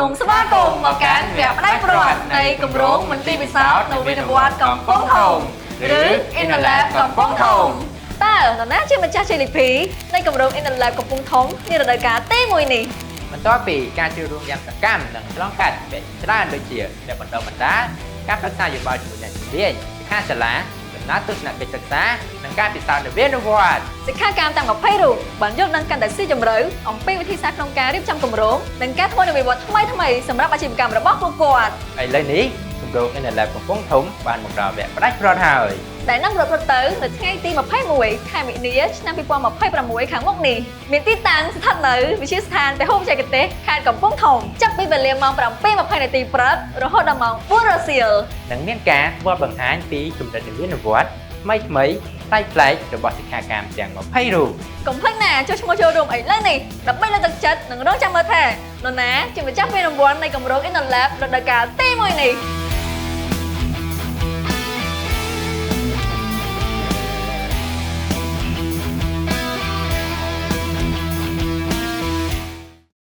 សូមស្វាគមន៍មកកាន់វគ្គផ្ដាច់ព្រាត់នៃគម្រោងមន្ទីរពិសោធន៍នវានុវត្តន៍កំពង់ធំឬ InnoLab កំពង់ធំតើនរណាជាម្ចាស់ជ័យលាភីនៃគម្រោង InnoLab កំពង់ធំនារដូវកាលទី1នេះ? បន្ទាប់ពីការចូលរួមយ៉ាងសកម្មនិងឆ្លងកាត់វគ្គច្រើនដូចជាវគ្គបណ្ដុះបណ្ដាលការប្រឹក្សាយោបល់ជាមួយអ្នកជំនាញសិក្ខាសាលាដំណើរទស្សនកិច្ចសិក្សានិងការពិសោធន៍នវានុវត្តន៍ សិក្ខាកាមទាំង20រូបបានយល់ដឹងកាន់តែស៊ីជម្រៅអំពីវិធីសាស្ត្រក្នុងការរៀបចំគម្រោងនិងការធ្វើនវានុវត្តន៍ថ្មីៗសម្រាប់អាជីវកម្មរបស់ពួកគាត់ ឥឡូវនេះគម្រោង InnoLab កំពង់ធំបានមកដល់វគ្គផ្ដាច់ព្រាត់ហើយ ដែលនឹងប្រព្រឹត្តទៅនៅថ្ងៃទី21ខែមីនាឆ្នាំ2026ខាងមុខនេះមានទីតាំងស្ថិតនៅវិទ្យាស្ថានពហុបច្ចេកទេសខេត្តកំពង់ធំចាប់ពីវេលាម៉ោង7:20នាទីព្រឹករហូតដល់ម៉ោង4រសៀល និងមានការធ្វើបង្ហាញពីកម្រិតនវានុវត្តន៍ថ្មីថ្មីប្លែកប្លែកៗរបស់សិក្ខាកាមទាំង20រូប កុំភ្លេចណាចុះឈ្មោះចូលរួមឥឡូវនេះដើម្បីលើកទឹកចិត្តនិងរងចាំមើលថានរណាជាម្ចាស់ពានរង្វាន់នៃគម្រោង InnoLab រដូវកាលទី1នេះ។